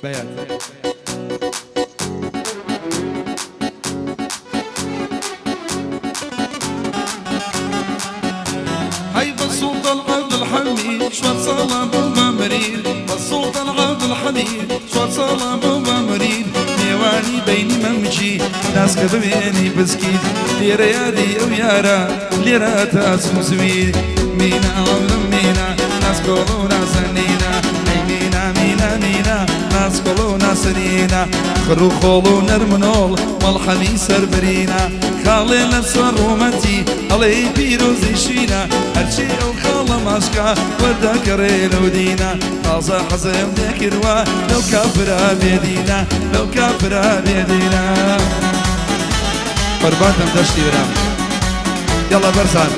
بەیاد. هەی بە سوڵتان عەبدولحەمید چوار ساڵە بوو بە مرید، بە سوڵتان عەبدولحەمید چوار ساڵە بوو بە مرید، نێوانی بەینی مەمکی ناسکە بمێنی بسکیت، لێرە یادی ئەو یارە لێرە تا سوزویر، مینا عەبدم مینا ناسکۆڵ و نازەنینە، ئەی مینا مینا مینا ناسکۆڵ و ناسەنینە، خڕ و خۆڵ و نەرمنۆڵ مەڵحەمی سەربرینە، خاڵێ لەسەر ڕوومەتی ئەڵێی پیرۆزی شینە، هەرچی ئەو خاڵە ماسکە وەردەگەڕێ لەو دینە، تازە حەزم لێکردوە لەو کافرە بێدینە، لەو کافرە بێدینە. قوربانتم دەشتی برام یەڵا بەرزان.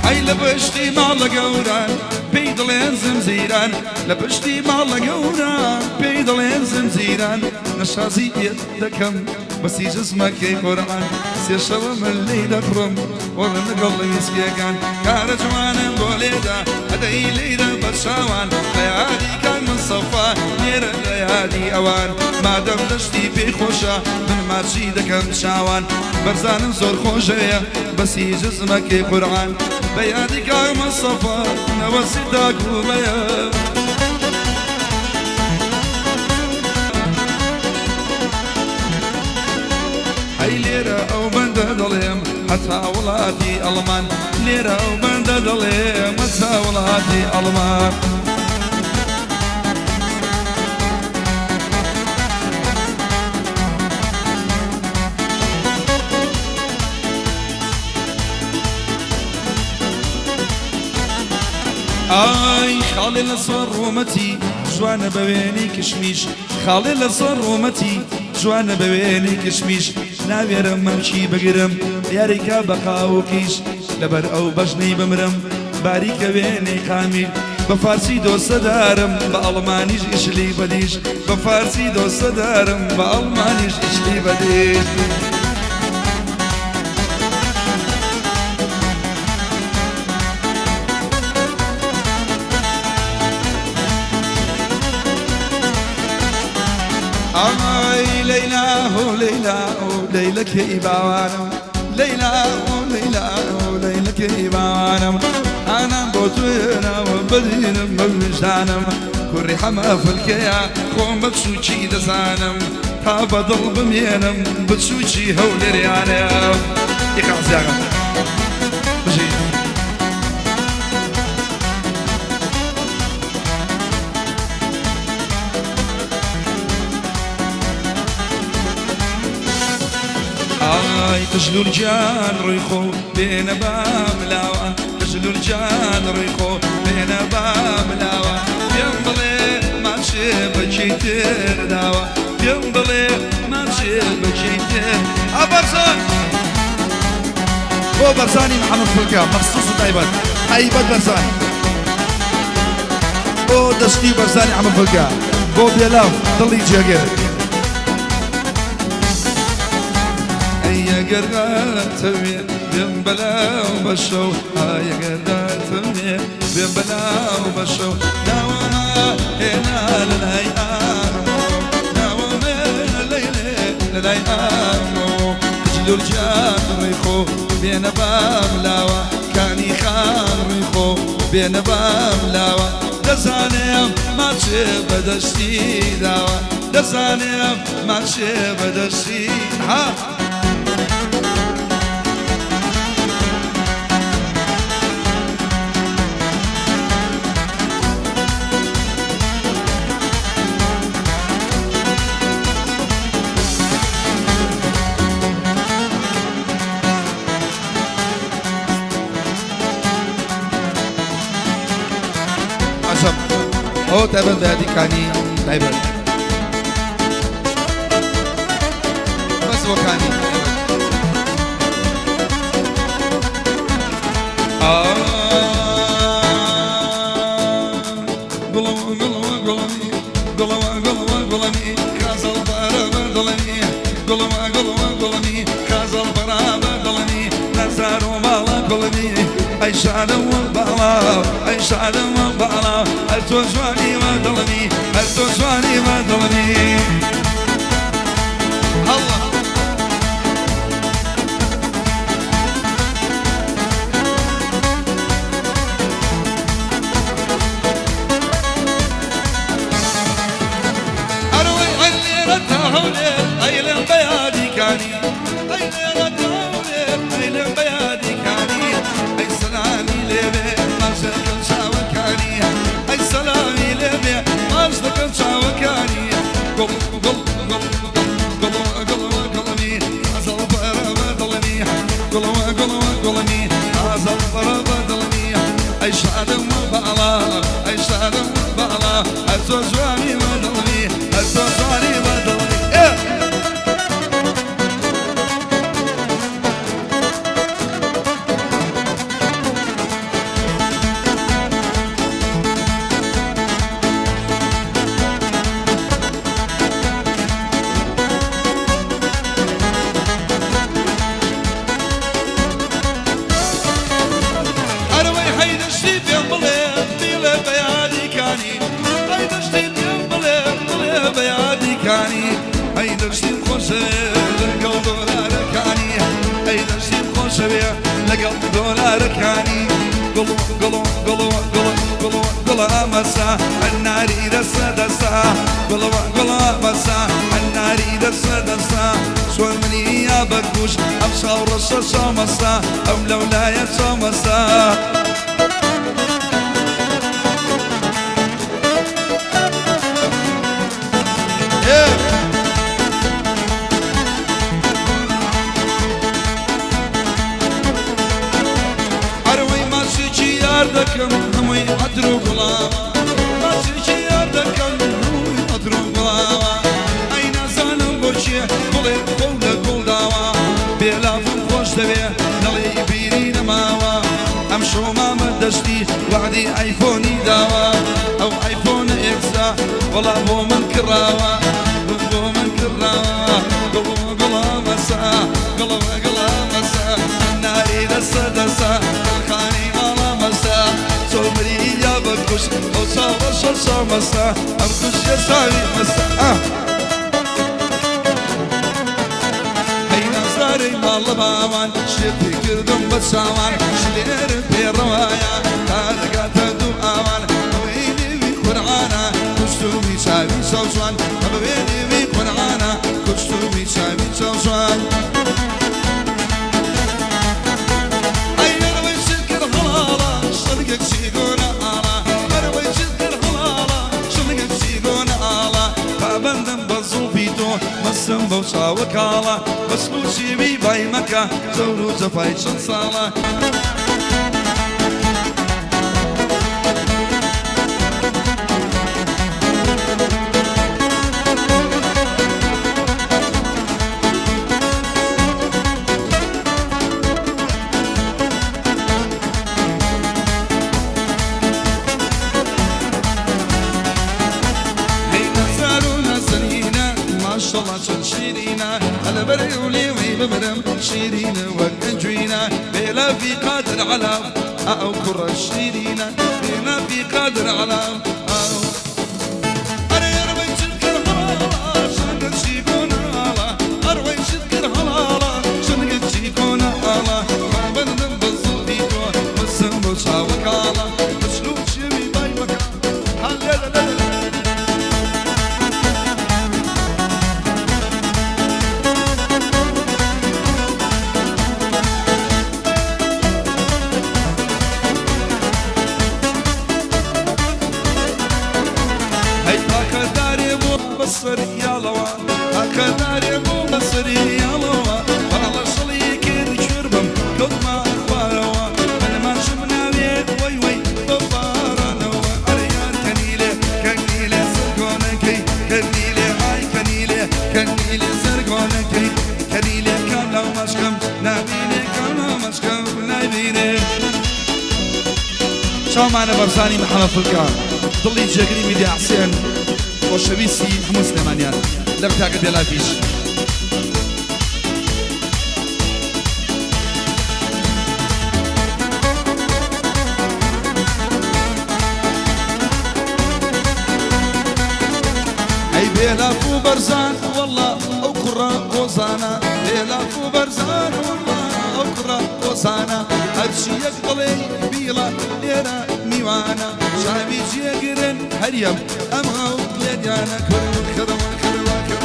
ئەی لە پشتی ماڵە گەوران پێی دڵێن زمزیران، لە پشتی ماڵە گەوران پێی دڵێن زمزیران، نەشازی پێت دەکەم بەسی جزمەکەی قورعان، سێ شەوە من لێی دەخڕم وەڕە لەگەڵ ویسکیەکان، کارە جوانم بۆ لێدا ئەدەی لێیدا بە چاوان، لە یادی کاک مستەفا لێرە لە یادی ئەوان، مادەم دەشتی پێی خۆشە من ماچی دەکەم چاوان، بەرزانم زۆر خۆشەوێ بەسی جزمەکەی قورعان، بە یادی کاک مستەفا نەوەسی تاکو بەیان. ئەی لێرە ئەو بەندە دەڵێم هەتا وڵاتی ئەڵمان، لێرە ئەو بەندە دەڵێم هەتا وڵاتی ئەڵمان. ئای خاڵێ لەسەر ڕوومەتی جوانە بە وێنەی کشمیش، خاڵێ لەسەر ڕوومەتی جوانە بە وێنەی کشمیش، ناوێرم مەمکی بگرم یاریکا بە قاوقیش، لەبەر ئەو بەژنەی بمرم باریکە وێنەی قامیل، بە فارسی دۆستەدارم بە ئەڵمانیش ئیشلی بەدیش، بە فارسی دۆستەدارم بە ئەڵمانیش ئیشلی بەدیش. ئای لەیلا هۆ لەیلا هۆ لەیلەکەی باوانم، لەیلا هۆ لەیلا هۆ لەیلەکەی باوانم، ئانام بۆ تۆ هێناوە بەدینم بە ویژدانم، کوڕی حەمە فلکەیە خۆم بە بچووکی دەزانم، تا بە دڵ بمێنم بچووکی هەولێریانم. ئیقاع زیاغم بژی. ئای قژلول گیان ڕووی خۆ بێنە باملاوە، قژلول گیان ڕووی خۆ بێنە باملاوە، پێم بڵێ ماچێ بەکی تێر داوە، پێم بڵێ ماچێ بەکی تێر. ئابەرزان بۆ بەرزانی محەممەد فلکە مەخسوس و تایبەت، تایبەت بەرزان بۆ دەستی بەرزانی حەمە فلکە بۆ بێلاف دڵی جێگر. ئەی ئەگەر هاتەوێ بێم بەلاو بەشەو، ئای ئەگەر هاتەوێ بێم بەلاو بەشەو، ناوەمە هێنا لەلای ئامۆ، ناوەمە لەیلێ لەلای ئامۆ، جلول گیان ڕووی خۆ بێنە بام لاوە، کانی خان ڕووی خۆ بێنە بام لاوە، دەزانێم ماچێ بەدەستی داوە، دەزانێم ماچێ بەدەستی ها. عەجەب ئەوە تایبەت بە یادی کانی تایبەت بەس بۆ کانی گوڵەوە گوڵەوە گوڵەمی، گوڵەوە گوڵەوە گوڵەمی، خازڵ بەرە بەدڵمی، گوڵەوە گوڵەوە گوڵەمی، خازڵ بەرە بەدڵمی. گوڵمی ئەی شادم و باڵا ئەی شادم و باڵا هەر تۆ جوانی و دڵمی هەر تۆ جوانی و دڵمی هەڵڵا. ئەرەوەی هەر لێرە تا هەولێر ئەیڵێم بە یادی کانی ئەی لێرە تا هەولێر ئەیڵێم بە یادی کانی ئەی سەلامی لێبێ ماچ دەکەم چاوەکانی ئەی سەلامی لێبێ ماچ دەکەم چاوەکانی گوڵ گوڵ گوڵ گوڵ گوڵ گوڵمی ئازەڵ بەرە بە دڵمی گوڵ گوڵ گوڵمی ئازەڵ بەرە بە دڵمی ئەی شادم و باڵا ئەی شادم و باڵا هەر تۆ جوانی بە دڵمی هەر تۆ جوانی بە دڵمی ئێ. ئەرەوەی هەی دەشتی پێم بڵێ بیڵێ بە یادی کانی ئەی دەشتی پێم بڵێ بڵێ بە یادی کانی ئەی دەشتیم خۆشەوێ لەگەڵ دۆلارەکانی ئەی دەشتیم خۆشەوێ لەگەڵ دۆلارەکانی گوڵ گوڵ گوڵ گوڵ گوڵ گوڵ مەسا ئەناری دەسە دەسا گوڵ گوڵ مەسا ئەناری دەسە دەسا چۆن منی یا بەکوش ئەم چاو ڕەشە چاو مەسا ئەم لەولایە چاو مەسا. ئێ. ئەرەوەی ماچێکی یار دەکەم هەمووی عەتر و گوڵاوە ماچێکی یار دەکەم هەمووی عەتر و گوڵاوە ئەی نازانم بۆ کێ گوڵێ خۆم لە گوڵ داوە بێلافم خۆش دەوێ دەڵێی بیری نەماوە ئەمشەو مامە دەشتی وەعدی ئایفۆنی داوە ئەو ئایفۆنە ئێکسا وەڵا بۆ من کڕاوە بۆ من کڕاوە گوڵ گوڵە مەسا گوڵ گوڵە مەسا ناری دەسە دەسا دڵخانی ماڵە مەسا چۆ مری یا بەکوش ئەو چاوە شەشە مەسا ئەم کوشیە چاوی مەسا. ئەی نازدارەی ماڵە باوان شێتی کردم بە چاوان شلێرم پێڕەوایە تا دەگاتە دوو ئاوان ئەوەی لێوی قورعانە کوشتومی چاوی چاوجوان ئەوەی لێوی قورعانە کوشتومی چاوی چاوجوان. ئەی ئەرەوەی شکر هەڵاڵە شەنگێک چیگۆنە ئاڵا ئەرەوەی شکر هەڵاڵە شەنگێک چیگۆنە ئاڵا پابەندم بە زوڵفی تۆ مەستم بەو چاوە کاڵە بەسل و شێوی بای مەکە جەور و جەفای چەند ساڵە. هەی نازار و نازەنینە ماشەڵا چەند شیرینە ئەلەبەر لێوەی بمرم شیرینە وەک ئەنجوینە بێلافی قادر عەلاف ئەو کوڕە شیرینە بێلافی قادر عەلاف ئەو ئەرێ ئەرەوەی چ کرد هەڵاڵە شەنگە چی گۆناڵە ئەرەوەی چ کرد هەڵاڵە شەنگە چی گۆناڵە پابەندم بە زوڵفی تۆ مەستم بۆ چاوە کاڵە بەچل و چێوی بای مەکە ها لێرە لێرە. هەی تاقەدارێ بۆ بەسەر یاڵەوە تاقەدارێ بۆ بەسەر یاڵەوە باڵە شەڵی کرد کوێر بم کەوتمە خوارەوە من ماچم ناوێت وەی وەی بە بارانەوە ئەرێ یار کەنیلێ کەنیلێ سەرگۆنەکەی کەنیلێ ئای کەنیلێ کەنیلێ سەرگۆنەکەی کەنیلێ کالاو مەشکەم نابینێ کالاو مەشکەم نابینێ. چاومانە بەرزانی محەممەد فلکان دڵی جێگری میدیا حسێن خۆشەویستی هەموو سلێمانیان لەم تاکە بێلافیش. بەرزان وەڵا ئەو کوڕە هۆزانە بێلاف و بەرزان وەڵا ئەو کوڕە هۆزانە هەرچی یەک بڵێی بیڵە لێرە میوانە چاوی جێگرن هەریەم ئەم هەوڵێدیانە کڕ کڕ کڕ کڕ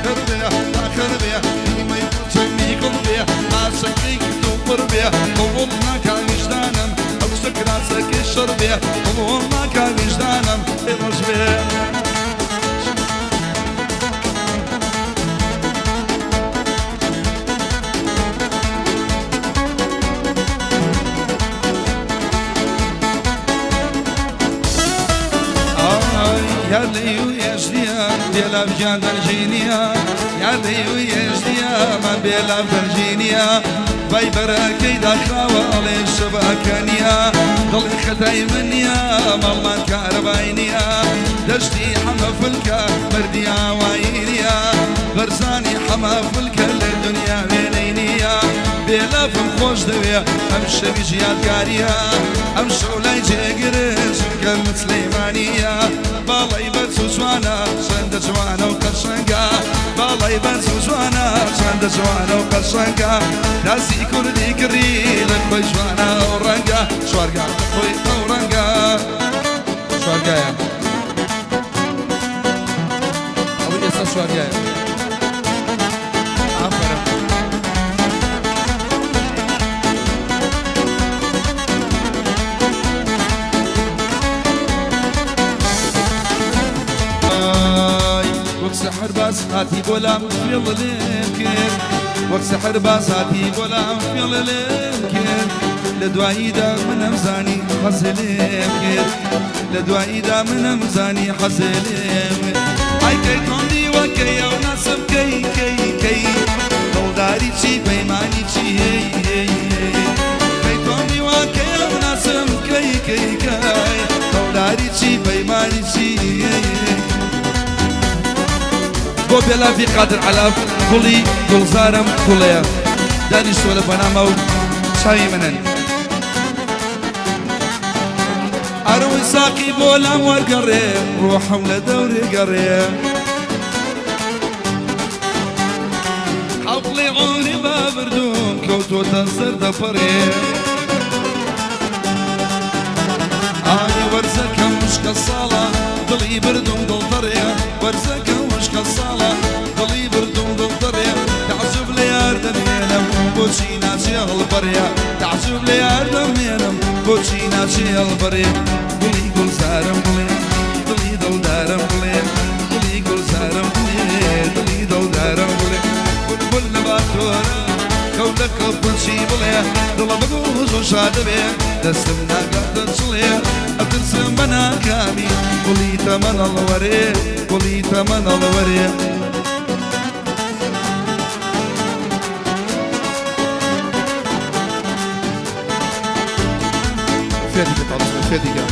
کڕ بێ ئاخر بێ نیمەی چەمی گوڵ بێ ئاسەکەی کتوپڕ بێ قبوڵ ناکا ویژدانم ئەو کچە کراسەکەی شڕ بێ قبوڵ ناکا ویژدانم ئێ ڕەش بێ. ئای یار لەی و یەژدیە بێلاف گیان دەرگی نییە یار لەی و یەژدیە من بێلاف دەرگی نییە بای بەرەکەی داخراوە ئەڵێ شەباکە نییە دڵی خەتای من نییە ماڵمان کارەبای نییە دەشتی حەمە فلکە مەردی ئاوایی نییە بەرزانی حەمە فلکە لە دنیا وێنەی نییە بێلافم خۆش دەوێ ئەم شەویش یادگاریە ئەم شەو لای جێگرن چونکە من سلەیمانیە باڵای بەرز و جوانە چەندە جوانە و قەشەنگە باڵای بەرز و جوانە چەندە جوانە و قەشەنگە داسی کوردی کڕی لە خۆی جوانە ئەو ڕەنگە چوارگا لە خۆی ئەو ڕەنگە چوارگایە ئەوەی ئێستا چوارگایە ئافەرم. ئای وەک سەحر باز هاتی بۆ لام فێڵ لێم کرد وەک سەحر باز هاتی بۆ لام فێڵ لێم کرد لە دواییدا منم زانی حەزێ لێم کرد لە دواییدا منم زانی حەزێ لێم کرد ئای کەی تۆم دیوە کەی ئەو ناسم کەی کەی کەی دڵداری چی پەیمانی چی هەی هەی هەی کەی تۆم دیوە کەی ئەو ناسم کەی کەی کەی دڵداری چی پەیمانی چی هەی هەی بۆ بێلافی قادر عەلاف گوڵی گوڵزارم گوڵێ دانیشتووە لە پەنامە و چاوی منن. ئەرۆی ساقی بۆ لام وەرگەڕێ ڕۆحم لە دەورێ گەڕێ حەقڵی عومری بابردووم کەوتۆتە سەر دەپەڕێ ئای وەرزەکەم وشکە ساڵە دڵی بردوم دڵ دەڕێ وەرزەکەم وشکە ساڵە دڵی بردوم دڵ دەڕێ تەعجوب لە یار دەمێنم بۆچی ناچێ هەڵبەڕێ تەعجوب لە یار دەمێنم بۆچی ناچێ هەڵبەڕێ گوڵی گوڵزارم گوڵێ دڵی دڵدارم گوڵێ گوڵی گوڵزارم گوڵێ دڵی دڵدارم گوڵێ بولبول لە باتۆرە خەو لە خەو چی بڵێ دڵە بەگوڵ زۆر شادەبێ دەستم ناگاتە چڵێ ئەترسم بە ناکامی گوڵی تەمەن هەڵوەرێ گوڵی تەمەن هەڵوەرێ. فێدیکە تاڵ فێدیکە.